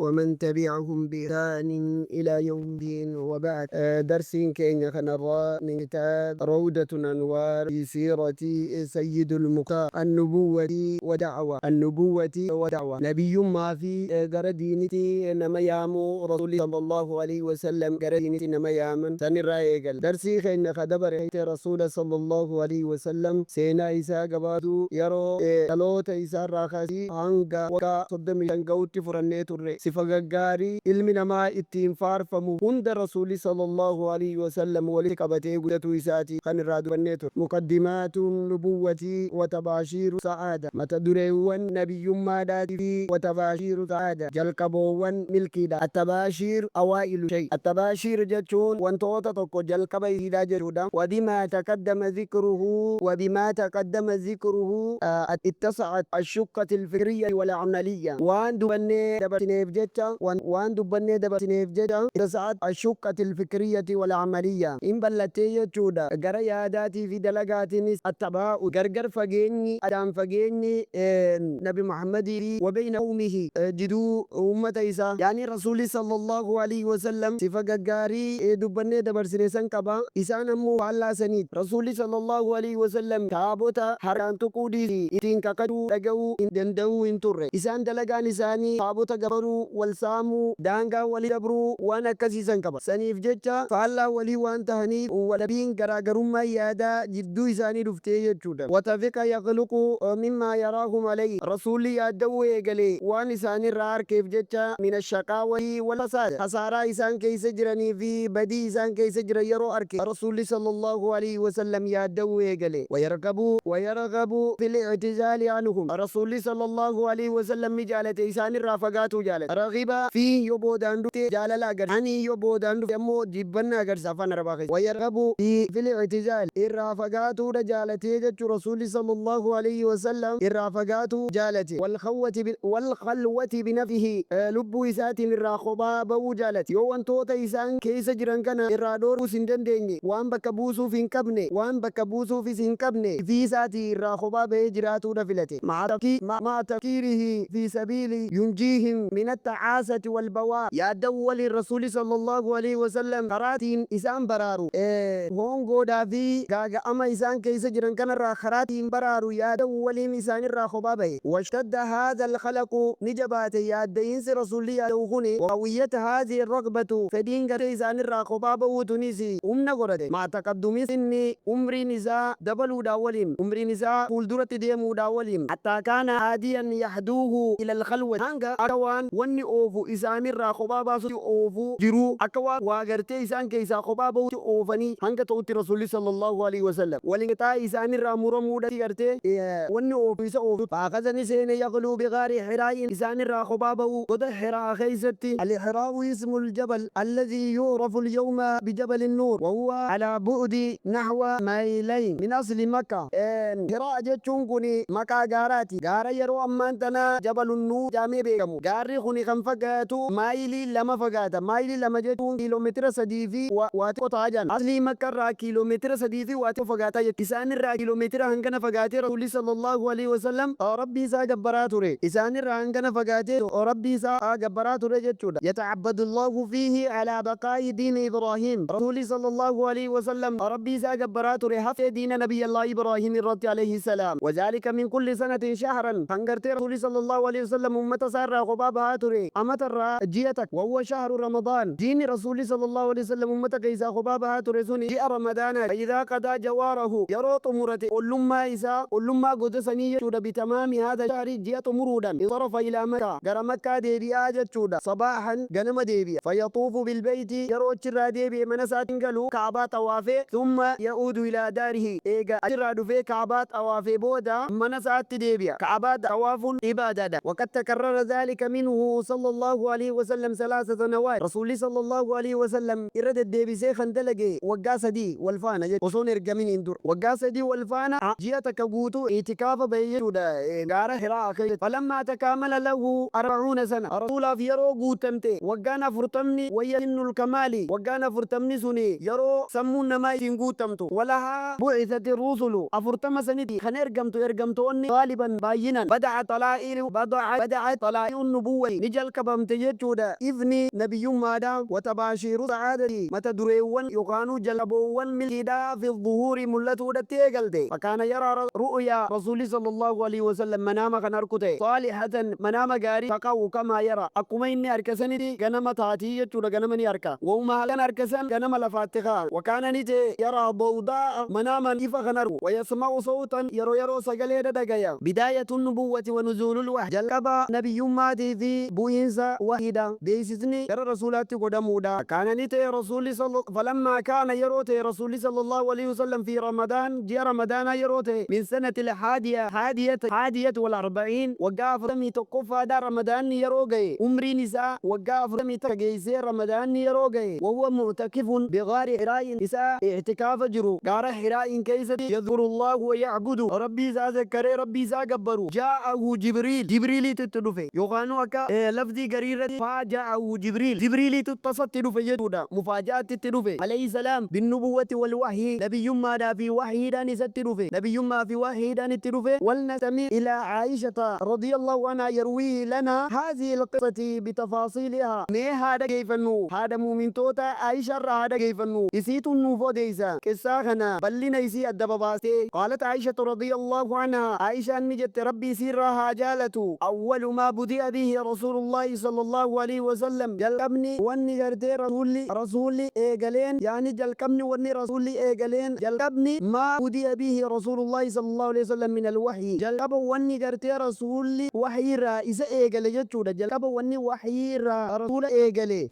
ومن تبعهم بإحسان إلى يوم الدين وبعد. درسين كينيا كنرى من كتاب روضة الأنوار في سيرة سيد المختار، النبوة ودعوة، النبوة ودعوة. نبيummaa fi gara diinitti nama yaamuu, Rasuulli sallallahu alaihi wasallam gara diinitti nama yaaman sanirraa eegala. Darsii keenya ka dabare Rasuula sallallahu alaihi wasallam seenaa isaa gabaabduu yeroo dhaloota isaarraa kaasee hanga waggaa 35 ga'utti furannee turre. Sifa gaggaarii ilmi namaa ittiin faarfamu hunda Rasuulli sallallahu alaihi wasallam walitti qabatee guddatuu isaati kan irraa dubannee ture. Muqaddimaatu nubuwwati wa tabaashiiru sa'aada, mata dureewwan nabiyyummaadhaatii fi wa tabaashiiru sa'aada, jalqaboowwan milkiidha. Attabaashiir awaa'ilu shay, attabaashiir jechuun wantoota tokko jalqaba isiidhaa jechuudha. Wabimaa taqaddama dhikruhu, wabimaa taqaddama dhikruhu ittasa'at ashuqqati alfikriyya wal-amaliyya, waan dubbannee dabarsineef jecha, waan dubbannee dabarsineef jecha, ittasa'at ashuqqati alfikriyyati wal-amaliyya, in bal'attee jechuudha gara yaadaatii fi dalagaatiinis. Attabaa'u, gargar fageenyi, addaan fageenyi Nabi Muhammadii fi wa bayna qawmihi, jiduu ummata isaa, yaani Rasuulli sallallahu alaihi wasallam sifa gaggaarii dubbannee dabarsine san qaba, isaan ammoo faallaa saniiti. Rasuulli sallallahu alaihi wasallam taabota harkaan tuquu dhiisi ittiin kakachuu dhaga'uu hin danda'uu hin turre. Isaan dalagaan isaanii taabota gabbaruu, wal saamuu, daangaa walii dabruu, waan akkasiisan qaba. Saniif jecha faallaa walii waan tahaniif walabiin garaagarummaa yaadaa jidduu isaanii dhuftee jechuudha. Watafiqa yakhluqu mimmaa yaraahum alayhi, Rasuulli yaadda'uu eegale waan isaanirraa arkeef jecha, min ashaqaawati wal fasaad, khasaaraa isaan keessa jiranii fi badii isaan keessa jiran yeroo arke Rasuulli sallallahu alayhi wasallam yaadda'uu eegale. Wayarghabu, wayarghabu fil i'tizaali anhum, Rasuulli sallallahu alayhi wasallam ni jaalate, isaanirraa fagaatuu jaalate. Raghiba fi yoo boodaan dhufte jaalala agarsiisa, anii yoo boodaan dhufte ammoo jibbanna agarsiisa afaan Arabaa keessa. Wayarghabu fi fil i'tizaal, irraa fagaatuudha jaalatee jechuu, Rasuulli sallallahu alayhi wasallam irraa fagaatuu jaalate. Wal khalwati binafsihi, lubbuu isaatiin irraa kophaa ba'uu jaalate. Yoo wantoota isaan keessa jiran kana irraa dhoorkuus hin dandeenye, waan bakka buusuuf hin qabne, waan bakka buusuufis hin qabne, ifii isaatii irraa kophaa ba'ee jiraatuudha filate. Ma'a tafkiirihi fi sabiili yunjiihim min attacaasati walbawaa, yaadda'uu waliin Rasuulli sallallahu aleyhi wasallam karaa ittiin isaan baraaru, hoongoodhaa fi gaaga'ama isaan keessa jiran kanarraa karaa ittiin baraaru yaada'uu waliin isaanirraa kophaa bahe. Washtadda haadha alqalaqu, ni jabaate yaadda'iinsi Rasuulli yaadda'u kuni, waqawiyyat haadhihi arraghbatu, fedhiin gartee isaanirraa kophaa ba'uu tunis humna godhate. Ma'a taqaddumi sinni, umriin isaa dabaluudhaan waliin, umriin isaa fuulduratti deemuudhaan waliin. Hattaa kaana haadiyan yahduuhu ila alkhalwati, hanga akka waan wanni oofu isaanirraa kophaa baasutti oofuu jiruu, akka waan waa gartee isaan keessaa kophaa bahutti oofanii hanga ta'utti Rasuulli sallallahu aleyhi wasallam wal-inqixaa'i isaanirraa muramuudhatti gartee wanni oofu isa ooftutti. Fa'akhadha, ni seene, yakhluu bighaari hiraa'in, isaanirraa kophaa bahuu goda Hiraa'a keessatti. Al-hiraa'u ismul jabal alladhii yu'rafu al-yawma bijabali an-nuur wa huwa alaa bu'di nahwa maylayn min asli Makkah. Hiraa'a jechuun kuni maqaa gaaraati. Gaara yeroo ammaan tana Jabalun Nuur jedhamee beekamu. Gaarri kuni kan fagaatu maayilii 2 fagaata. Maayilii 2 jechuun kiiloomeetira 3 fi waa xiqqoo ta'a jedhan. Aslii Makka irraa kiiloomeetira 3 fi waa xiqqoo fagaata jechuudha. Isaan irraa kiiloomeetira hangana fagaatee Rasuulli sallallaahu aleyhi wasallam Rabbii isaa gabbaraa ture. Isaan irraa hangana fagaatee Rabbii isaa gabbaraa ture jechuudha. Yata'abbadullaahu fiihi alaa baqaa'i diini Ibraahiim. Rasuulli sallallaahu aleyhi wasallam Rabbii isaa gabbaraa ture haftee diina Nabiyyallaahi Ibraahiim irratti aleyhi salaam. Wazaalika min kulli sanatin shahran, kan gartee Rasuulli sallallaahu aleyhi wasallam ummata isaa irraa kophaa bahaa ture amata irraa ji'a takka. Wahuwa shahru Ramadaan, jiini Rasuulli sallallaahu aleyhi wasallam ummata keessaa kophaa bahaa ture suni ji'a Ramadaanaati. Fa'idhaa qadaa jawaarahu, yeroo xumurate ollummaa isaa, ollummaa goda sanii jechuudha, bitamaami haadha shahri, ji'a xumuruudhaan, insarafa ilaa Makkaa, gara Makkaa deebi'a jechuudha. Sabaahan, ganama deebi'a. Fayaxuufu bilbeyti, yeroo achirraa deebi'e mana isaatiin galu Ka'abaa xawaafee, thumma ya'uudu ilaa daarihi, eega achirraa dhufee Ka'abaa xawaafee booda mana isaatti deebi'a. Ka'abaa xawaafuun ibaadaadha. Waqad takarrara dhaalika minhu sallallaahu aleyhi wasallam salaasa sanawaat, Rasuulli sallallaahu aleyhi wasallam irra deddeebisee kan dalage waggaa 3 wal faana jechuudha. Osoo hin ergaminiin dura. Waggaa 3 wal faana ji'a takka guutuu i'tikaafa bahe jechuudha gaara Hiraa'a keessatti. Falammaa takaamala lahu arba'uuna sana, Rasuulaaf yeroo guutamte waggaan 40ni, wayya sinnul kamaali, waggaan 40ni suni yeroo sammuun namaa ittiin guutamtu. Walahaa bu'ithati rusulu, 40 sanitti kan ergamtu ergamtoonni, ghaaliban, baay'inaan. Bada'a xalaa'i'u, bada'a, bada'at xalaa'i'un nubuwwati, ni Ni jalqabamte jechuudha ifni nabiyyummaadha. Watabaashiiru sa'aadati, mata dureewwan yookaanuu jalqaboowwan milkiidhaa, fi dhuhuuri, mul'atuudhatti eegalte. Fakaana yaraa ru'yaa, Rasuulli sallallahu alaihi wasallam manaama kan arku ta'e, saalihatan, manaama gaarii, taqa'u kamaa yara, akkuma inni arke sanitti ganama taatii jechuudha. Ganama ni arka, wahuma halkan arke san ganama lafaatti ka'a. Wakaana ni ta'e, yaraa dawdaa'a, manaaman ifa kan argu, wayasma'u sawtan, yeroo yeroo sagalee dhagaya. Bidaayatu nubuwwati wa nuzuulul wahyi, jalqaba nabiyyummaatii fi bu'iinsa wahyiidha, beeksisni gara Rasuulaatti godhamuudha. Kaana ni ta'e Rasuulli, falammaa kaana, yeroo ta'e Rasuulli sallallahu alaihi wasallam, fi Ramadaan, ji'a Ramadaanaa yeroo ta'e, min sanati haadiya haadiyat wal arba'iin, waggaa 41ffaadha Ramadaanni yeroo ga'e, umriin isaa waggaa 41 geessee Ramadaanni yeroo ga'e, wahuwa mu'takifun bigaari Hiraa'in, isaa i'tikaafa jiru gaara Hiraa'in keessatti, yadhkurullahu wa ya'budu, Rabbii isaa zakkaree Rabbii isaa gabbaru, jaa'ahu Jibriil, Jibriiliitu itti dhufe, yookaanuu akka lafdii garii irratti faaja'ahu Jibriil, Jibriiliitu tasatti dhufe jechuudha, mufaaja'atti itti dhufe, alayhi salaam, binnubuwwati wal wahyi, nabiyyummaadhaa fi wahyiidhaan isatti dhufe, nabiyyummaa fi wahyiidhaan itti dhufe. Walnastami ilaa Aayishata radiyallahu anhaa yarwiihi lanaa haadhihi alqissati bitafaasiilihaa, mee haa dhageeffannu, haadha mu'mintoota Aayisha irraa haa dhageeffannu, isiitu nuuf odeeysa qissaa kana bal'ina isii adda babaastee. Qaalat Aayishatu radiyallahu anhaa, Aayishaan ni jette, Rabbi isiirraa haa jaalatu, awwalu maa budi'a bihi Rasuulullaahi sallallahu aleyhi wasallam, jalqabni wanni gartee Rasuulli eegaleen, yaani jalqabni wanni Rasuulli eegaleen, jalqabni maa budi'a bihi Rasuulullaahi sallallahu aleyhi wasallam min alwahyi, jalqaba wanni gartee Rasuulli wahyii irraa isa eegale jechuudha. Jalqaba wanni wahyii irraa Rasuula eegale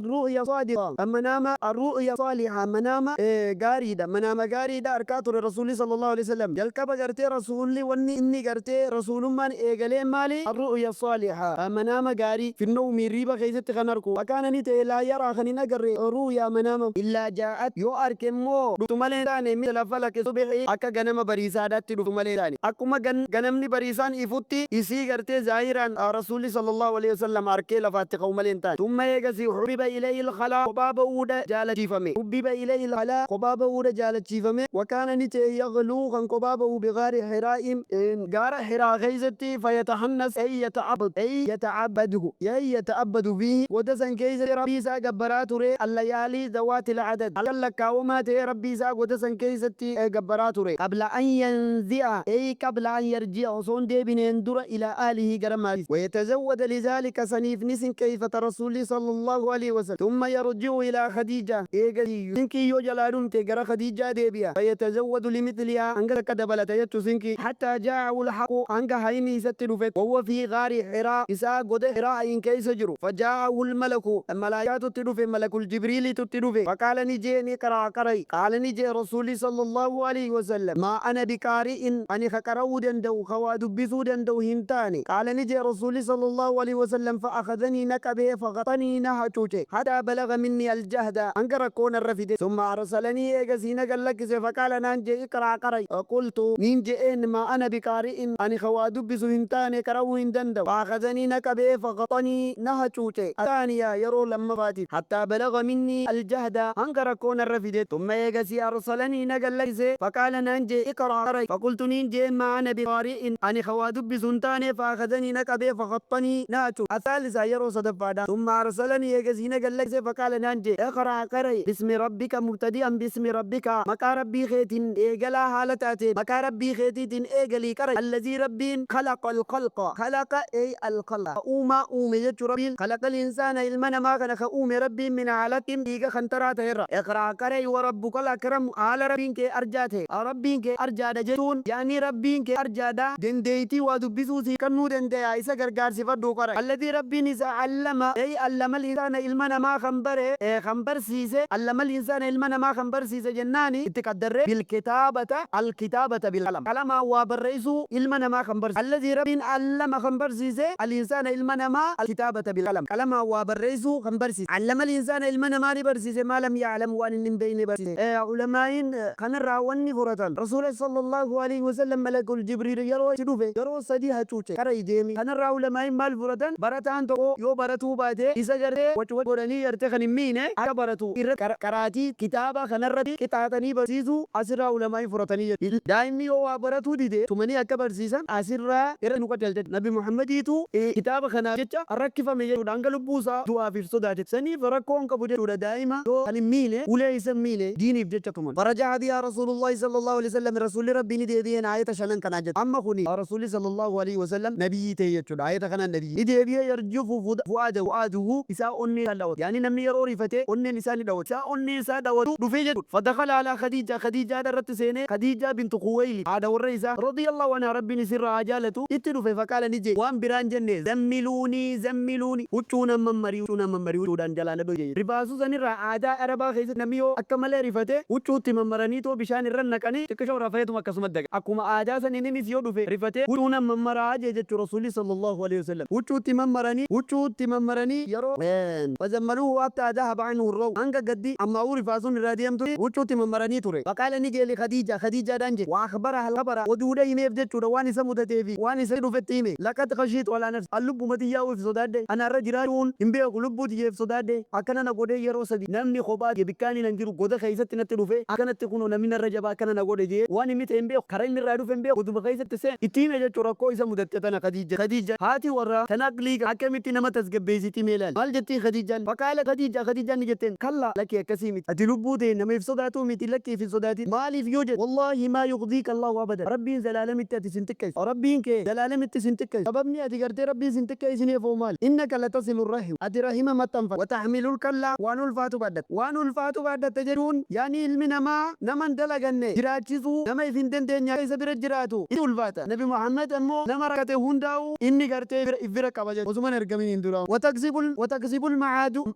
ru'ya saadiqa, manaama, arru'ya saaliha, manaama gaariidha, manaama gaariidha arkaa ture Rasuulli sallallahu alaihi wasallam. Jalqaba gartee Rasuulli wanni inni gartee rasuulummaan eegaleen maali? Arru'ya saaliha, manaama gaarii, finnowmi, hirriiba keessatti kan arku. Fakaana ni ta'e, laa yaraa, kan hin agarre, ru'ya, manaama, illaa jaa'at, yoo arke immoo dhuftu malee hin taane, misla falaqi subhi, akka ganama bariisaadhaatti dhuftu malee hin taane. Akkuma ganamni bariisaan ifutti isii gartee zaahiraan Rasuulli sallallahu alaihi wasallam arkee lafaatti ka'u malee hin taane. Thumma, eegasii, hubbiba ilayhi al-khalaa, kophaa ba'uudha jaalachiifame. Hubbiba ilayhi al-khalaa, kophaa ba'uudha jaalachiifame. Wakaana ni ta'e, yaghluu, kan kophaa ba'u, bigaari Hiraa'in, gaara Hiraa keessatti, fayatahannas, ay yata'abbad, ay yata'abbadu, ay yata'abbadu fiihi, goda san keessatti Rabbii isaa gabbaraa ture, allayaalii zawaatil adad, halkan lakkaawamaa ta'e Rabbii isaa goda san keessatti gabbaraa ture. Qabla an yanzi'a, ay qabla an yarji'a, osoo hin deebineen dura, ilaa ahlihi, gara maatii. Wayatazawwada lidhaalika, saniif ni sinqeeyfata Rasuulli sallallahu aleyhi wasallam. Thumma yarji'u ilaa Khadiija, eegasii sinqiin yoo jalaa dhumte gara Khadiijaa deebi'a. Fayatazawwadu limithlihaa, hanga takka dabalata jechu sinqii. Hattaa jaa'ahu al-haqqu, hanga hayni isatti dhufetti. Wahuwa fii ghaari Hiraa, isaa goda Hiraa'in keeysa jiru. Fajaa'ahu al-malaku, malaayikaatu itti dhufe, malakul Jibriiliitu itti dhufe. Faqaala, ni je'een, iqraa, qara'i. Qaala, ni je'e Rasuulli sallallahu aleyhi wasallam, maa ana biqaari'in, ani ka qara'uu danda'u, ka waa dubbisuu danda'u hin taane. Qaala, ni je'e Rasuulli sallallahu aleyhi wasallam, fa akhadhanii, na qabee, fa ghaxanii, na hacuuce, hattaa balagha minnii al-jahda, hanga rakkoo narra fide. Thumma arsalanii, eegasii na gad lakkise, fa qaala, naan je'e, iqraa, qara'i. Qultu, nin je'een, maa ana biqaari'in, ani ka waa dubbisu hin taane, qara'uu hin danda'u. Fa akhadhanii, na qabee, fa ghaxanii, na hacuuce, athaaniya, yeroo lammaffaatiif, hattaa balagha minnii al-jahda, hanga rakkoo narra fidetti. Thumma, eegasii, arsalanii, na gad lakkise, fa qaala, naan je'e, iqraa, qara'i. Fa qultu, nin je'een, maa ana biqaari'in, ani ka waa dubbisu hin taane. Fa akhadhanii, na qabee, fa ghaxanii, na hacuuce, athalisa, yeroo sadaffaadha. Thumma arsalanii, eegasii na gad lakkise, fa qaala, naan je'e, iqraa, qara'i, bismi rabbika, mubtadi'an bismi rabbika, maqaa Rabbii keetiin eegalaa haala taateen, maqaa Rabbii keetiitiin eegalii qara'i, allazii, Rabbiin, khalaqa al-khalqa, khalaqa ay al-khalqa, ka uumaa uume jechu. Rabbiin, khalaqa al-insaana, ilma namaa kana ka uume Rabbiin, min alaqin, dhiiga kantaraa ta'erra. Iqraa, qara'i, wa rabbukal akram, haala Rabbiin kee arjaa ta'e. Rabbiin kee arjaadha jechuun, yaani Rabbiin kee arjaadha, dandeeytii waa dubbisuu siif kennuu danda'a, isa gargaarsifadhuu qara'i. Allazii, Rabbiin isa, allama ay allama al-insaana, ilma namaa kan bare, kan barsiise, allama al-insaana, ilma namaa kan barsiise jennaani itti qaddarree, bilkitaabata, alkitaabata bilqalam, qalamaan waa barreessuu ilma namaa kan barsiise. Allazii, Rabbiin, allama, kan barsiise, al-insaana, ilma namaa, alkitaabata bilqalam, qalamaan waa barreessuu kan barsiise. Allama al-insaana, ilma namaa ni barsiise, maa lam ya'lam, waan inni hin beekne barsiise. Ulamaa'iin kanarraa wanni furatan, Rasuula sallallahu alaihi wasallam malakul Jibriil yeroo itti dhufe yeroo sadi hacuuce, qara'i deemi. Kanarraa ulamaa'iin maal furatan? Barataan tokko yoo baratuu baate isa gartee wac wac godhanii gartee kan hin miine akka baratu irra qaraatii kitaaba kanarratti qixaaxanii barsiisuu asirraa ulamaa'iin furatanii jechuudha. Daa'imni yoo waa baratuu dide tumanii akka barsiisan asirraa irra nu qajeelcha. Nabi Muhammadiitu Kitaaba kanaaf jecha rakkifame jechuudha, hanga lubbuu isaa du'aaf if sodaate. Saniif rakkoo hin qabu jechuudha, daa'ima yoo kan hin miine, ulee isa hin miine, diiniif jecha tuman. Faraja'a bihaa Rasuulullaahi sallallaahu aleyhi wasallam, Rasuulli Rabbii ni deebi'een aayata shanan kanaa jechuudha. Amma kuni Rasuulli sallallaahu aleyhi wasallam nabiyyii ta'e jechuudha, aayata kanaan nabiyyii. Ni deebi'ee yarjufu fu'aaduhu, isaa onnee isaa dhawatu. Yaani namni yeroo rifate onneen isaa ni dhawatu. Isaa onnee isaa dhawatu dhufee jechuudha. Fadakhala alaa Khadiija, Khadiijaadha irratti seenee, Khadiijaa bintu Khuwaylid, haadha warra isaa, radiyallahu anhaa, Rabbiin isirraa haa jaalatu, itti dhufe. Faqaala, ni je'e, waan biraa hin jenne, zammiluunii, zammiluunii, huccuu nan mammari, huccuu nan mammari, huccuudhaan jalaa na dhoyi je'e. Rifaasuu sanirraa aadaa Arabaa keessatti namni yoo akka malee rifate huccuu itti mammaraniitoo bishaan irra naqanii xiqqishoo rafeetuma akkasuma daga. Akkuma aadaa saniin innis yoo dhufe rifatee huccuu nan mammaraa je'e jechuudha Rasuulli sallallaahu aleyhi wasallam. Huccuu itti mammaranii, huccuu itti mammaranii yeroo. Fazammaluuhu hattaa dhahaba anhu arraw'u, hanga gaddi ammaa'uu rifaasuun irraa deemtutti huccuu itti mammaranii ture. Faqaala, ni je'e, li Khadiija, Khadiijaadhaan je'e, wa akhbaraha al-khabara, oduudha himeef jechuudha, waan isa mudatee fi waan isatti dhufetti hime. Laqad khashiitu alaa nafsii, an lubbuma tiyyaa'uu if sodaadhe, an har'a jiraachuun hin beeku, lubbuu tiyya if sodaadhe, akkana na godhee yeroo sadi namni kophaa tiyya bikkaaniin an jiru goda keessatti natti dhufee akkanatti kunoo namni narra jabaa akkana na godhe je'ee, waan inni ta'e hin beeku, karaa inni irraa dhufe hin beeku, goduma keessatti seene itti hime jechuudha rakkoo isa mudatte tana Khadiija. Khadiija haati warraa tan aqlii qabdu akkamitti nama tasgabbeessiti mee ilaali. Maal jettiin Khadiijaan? Faqaalat Khadiija, Khadiijaan ni jetteen, Kallaa, lakkii akkasii miti. Ati lubbuu tee nama if sodaatuu miti, lakkii if hin sodaatin. Maaliif yoo jette, Wallaahi maa yukhziika Allaahu abadan. Rabbiin zalaalamitti ati sin xiqqeessu. Rabbiin kee zalaalamitti sin xiqqeessu. Sababni ati gartee Rabbiin sin xiqqeessineef hoo maali? Innaka latasilu rahim. Ati rahima maxxanfatta. Watahmilul kalla, waan ulfaatu baadhatta. Waan ulfaatu baadhatta jechuun yaani ilmi namaa nama hin dalaganne jiraachisuu, nama if hin dandeenye akka isa bira jiraatu itti ulfaata. Nabi Muhammad ammoo nama rakkate hundaa'uu inni gartee if bira qaba jechuudha. Osuma hin ergaminiin dura. Wataksibul wataksibul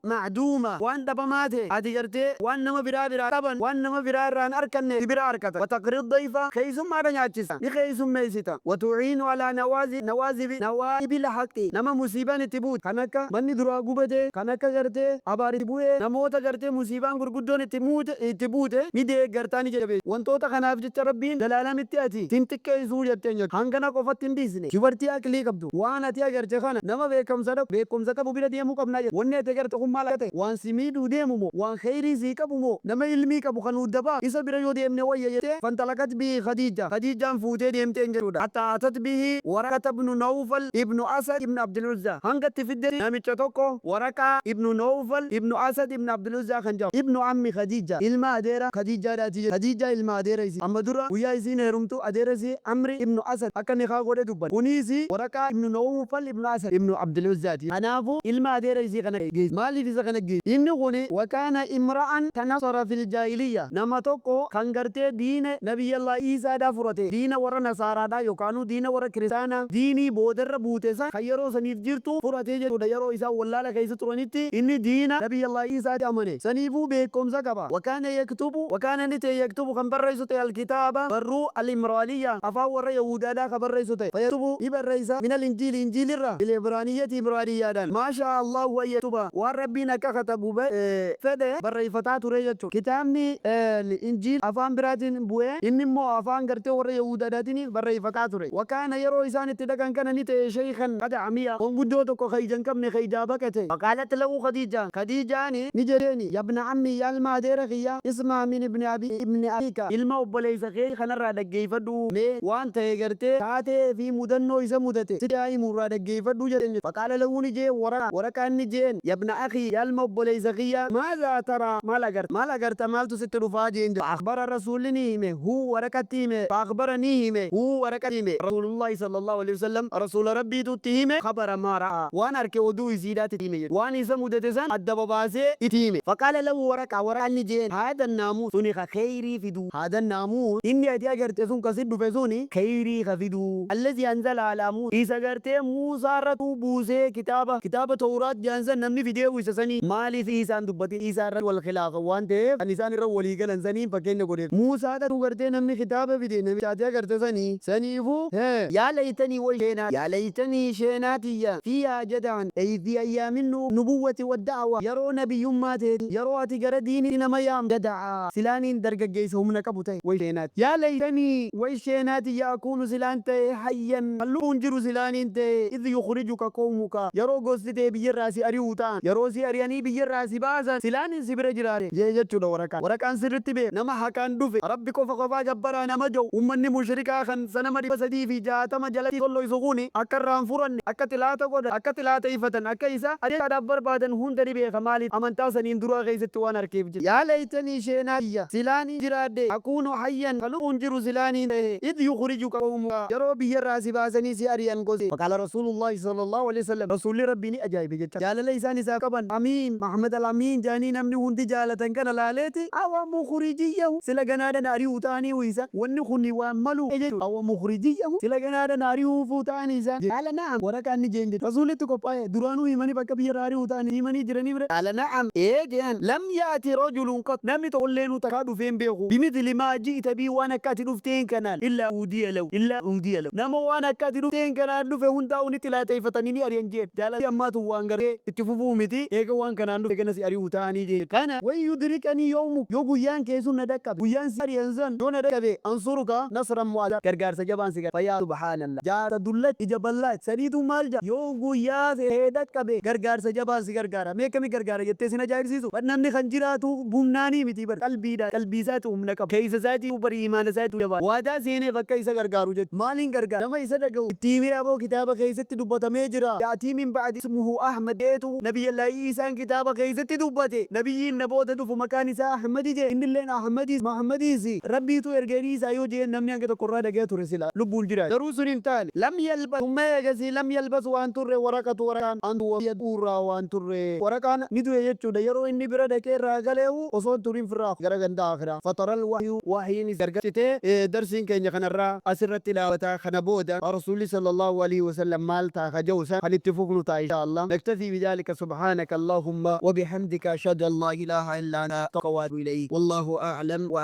ma'duuma, waan dhabamaa ta'e ati gartee waan nama biraa biraa dhaban, waan nama biraa irraa hin arkanne si bira arkata. Wataqri dayfa, keessummaadha nyaachista, ni keessummeessita. Watu'iinu alaa nawaazi nawaazibi nawaa'ibil haqqi, nama musiibaan itti buute kan akka manni duraa gubate, kan akka gartee abaar itti bu'e, namoota gartee musiibaan gurguddoon itti muute itti buute ni deeggartaa, ni jajjabeessita. Wantoota kanaaf jecha Rabbiin zalaalamitti ati sin xiqqeessuu jetteen jechuudha. Hangana qofatti hin dhiisne. Dubartii aqlii qabdu waan ati agarte kana nama beekamsa beekumsa qabu bira deemuu qabnaa jette. Wanni ati agarte kun maal akka ta'e, waan si miidhuu deemu moo, waan kheyrii sii qabu moo, nama ilmii qabu kan nuuf dabaa isa bira yoo deemne wayya jettee, fantalaqat bihi Khadiija, Khadiijaan fuutee deemteen jechuudha. Hattaa atat bihi Waraqata ibnu Nawfal ibnu Asad ibnu Abdil Uzzaa, hanga itti fiddetti namicha tokko Waraqaa ibnu Nawfal ibnu Asad ibnu Abdil Uzzaa kan jedhamu, ibnu ammi Khadiija, ilma adeera Khadiijaadhaati jechuudha. Khadiijaa ilma adeera isii. Amma dura guyyaa isiin heerumtu adeera isii Amri ibnu Asad akka nikaa godhe dubbanne. Kuniis Waraqaa ibnu Nawfal ibnu Asad ibnu Abdil Uzzaati. Kanaafu ilma adeera isii kana geesse. Maaliif isa kana geesse? Inni kuni wa kaana imra'an tanassara fil jaahiliyya, nama tokko kan gartee diina Nabiyyallah Iisaadhaa furate, diina warra Nasaaraadhaa yookaanuu diina warra Kiristaanaa, diinii boodarra buute san kan yeroo saniif jirtu furate jechuudha. Yeroo isaan wallaala keessa turanitti inni diina Nabiyyallah Iisaatti amane. Saniifuu beekkomsa qaba. Wa kaana yaktubu, wa kaana ni ta'e, yaktubu kan barreessu ta'e, al-kitaaba, barruu, al-imraaniyya, afaan warra Yahuudaadhaa ka barreessu ta'e. Fayaktubu, ni barreessa, min al-injiili, injiilirraa, bil-ibraaniyyati, ibraaniyyaadhaan, maa shaa'a Allaahu an yaktuba, waan Rabbiin akka katabu fedhe barreeffataa ture jechuudha. Kitaabni injiil afaan biraatiin bu'ee inni immoo afaan gartee warra Yahuudaadhaatiin barreeffataa ture. Wa kaana, yeroo isaan itti dhaqan kana ni ta'e, shaykhan qad amiya, manguddoo tokko ka ija hin qabne, ka ijaa baqate. Faqaalat lahu Khadiija, Khadiijaan ni jetteeni, yabna ammii, yaa ilma adeera kiyyaa, isma' min ibni abi ibni akhiika, ilma obboleessa keetii kanarraa dhaggeeyfadhu, mee waan ta'e gartee taatee fi mudannoo isa mudate sitti haa himu irraa dhaggeeyfadhu jetteen jechuudha. Faqaala lahu, ni je'een Waraqaa, Waraqaan ni je'een, yabna akhii, yaa ilma obboleessa kiyyaa, maazaa taraa, maal agarta, maal agarta, maaltu sitti dhufaa je'een jechuudha. Fa akhbara, Rasuulli ni hime, hu Waraqatti hime, fa akhbara ni hime, hu Waraqatti hime, Rasuulullaahi sallallaahu aleyhi wasallam, Rasuula Rabbiitu itti hime, khabara maa ra'aa, waan arke oduu isiidhaatti itti hime jechuudha. Waan isa mudate san adda babaasee itti hime. Faqaala lahu Waraqa, Waraqaan ni je'een, haadha naamuus, suni ka kheyrii fiduu, haadha naamuus, inni ati agarte sun ka si dhufe suni kheyrii ka fiduu, allazii anzala alaa Muusaa, isa gartee Muusaa irrattuu buusee kitaaba, kitaaba Towraat jedhan san namni fideehu isa sanii. Maaliif Iisaa hin dubbatin? Iisaa irratti wal khilaafan waan ta'eef kan isaan irra walii galan saniin fakkeenya godheef. Muusaadhatu gartee namni kitaaba fide namicha ati agarte sanii. Saniifuu, hee. Yaa laytanii way sheenaa, yaa laytanii sheenaa tiyya, fiihaa jada'an, ay fii ayyaamin nubuwwati wadda'wa, yeroo nabiyyummaa teetii, yeroo ati gara diinitti nama yaamtu, jada'aa, silaaniin dargaggeessa humna qabu ta'e, way sheenaa tiyya. Yaa laytanii way sheenaa tiyya, akuunu silaan ta'e, hayyan, kan lubbuun jiru silaaniin ta'e, idh yukhrijuka qawmuka, yeroo gosti tee biyyarraa si ari'uu ta'an, yeroo si ari'anii biyyarraa si baasan, silaanin si bira jiraate je'e jechuudha Waraqaan. Waraqaan sirritti beeka. Nama haqaan dhufe, Rabbi qofa qofaa gabbaraa nama ja'u, ummanni mushrikaa kan sanama 360 jalatti tolloysu kuni akka irraa hin furanne. hubanne akka xilaata godhan, akka xilaata ifatan, akka isa ajeechaadhaaf barbaadan hunda ni beeka. Maaliif? Amantaa saniin duraa keessatti waan arkeef jecha. Yaa laytanii, sheenaa kiyya, silaanii jiraadhe, akuunu hayyan, ka lubbuun jiru silaanii ta'e, id yukhrijuka qawmuka, yeroo biyyarraa si baasanii si ari'an gosee. Faqaala Rasuulullaahi sallallaahu aleyhi wasallam, Rasuulli Rabbii ni ajaa'ibe jecha jaalala isaan isaaf qaban, Amiin, Muhammad al-Amiin jedhanii namni hundi jaalatan kana laaleeti, awa mukhrijiyyahu, sila ganaadha na ari'uu ta'aniihu isaan, wanni kuni waan malu jechuudha, awa mukhrijiyyahu, sila ganaadha na ari'uufuu ta'anii isaan? Qaala na'am, waraqaan ni jeen jechuudha. Rasuulitti qophaa'e, duraanuu himanii bakka biyyarraa ari'uu ta'anii himanii jiranii mire. Qaala na'am, ee jeen, lam ya'ti rajulun qat, namni tokkolleenu takkaa dhufee hin beeku, bimithli maa ji'ta bii, waan akka ati dhufteen kanaan, illaa uudiya lahu, illaa uudiya lahu, nama waan akka ati dhufteen kanaan dhufe hundaa'uu ni xilaateeffatanii ni ari'an jeen. Jaalalli ammaa tun waan gartee itti fufuu miti, eega waan kanaan dhufte gana si ari'uu ta'anii jeen. Kana wa in yudrikanii yawmuk, yoo guyyaan kee sun na dhaqqabe, guyyaan si ari'an san yoo na dhaqqabe, ansuruka nasran mu'azzara, gargaarsa jabaan si gargaara. Fayaa subhaanallah, jaarsa dullacha ija ballaati saniitu maal ja'a? Yoo guyyaa kee dhaqqabe gargaarsa jabaan si gargaara. Mee akkami gargaara jettee sin ajaa'ibsiisu? Bar namni kan jiraatu humnaanii miti bar, qalbiidhaan, qalbii isaatu humna qaba, keessa isaatii bar iimaana isaatu jabaadha. Waadaa seeneef akka isa gargaaru jechuudha. Maaliin gargaara? Nama isa dhaga'u itti himee, aboo kitaaba keessatti dubbatamee jira, ya'tii min ba'di ismuhu Ahmad jeetu Nabiyyallaahi Iisaan kitaaba keessatti dubbate, nabiyyiin na booda dhufu maqaan isaa Ahmadi jee, innilleen Ahmadis Muhammadiisi Rabbiitu ergee dhiisaa yoo jeen namni hanga tokko irraa dhagaya ture silaa lubbuun jiraate. Garuu sun hin taane. Lam yalbas, summa eegasii, lam yalbas waan turre, Waraqatu waraqaan, an tuwuffiya du'uurraa waan turre. Waraqaan ni du'e jechuudha. Yeroo inni bira dhaqee irraa galeehu osoo hin turin firraa gara ganda aakhiraa. Fataral wahyu, wahyiinis gargar cite. Darsiin keenya kan har'aa asirratti dhaabata. Kana booda Rasuulli sallallaahu aleyhi wasallam maal ta'a ka ja'u san kan itti fufnu ta'a inshaa Allah. Naktafii bidhaalika subhaanaka Allahumma wa bihamdika ashhadu an laa ilaaha illaa anta astaghfiruka wa atuubu ilayk. Wallaahu a'lam wa.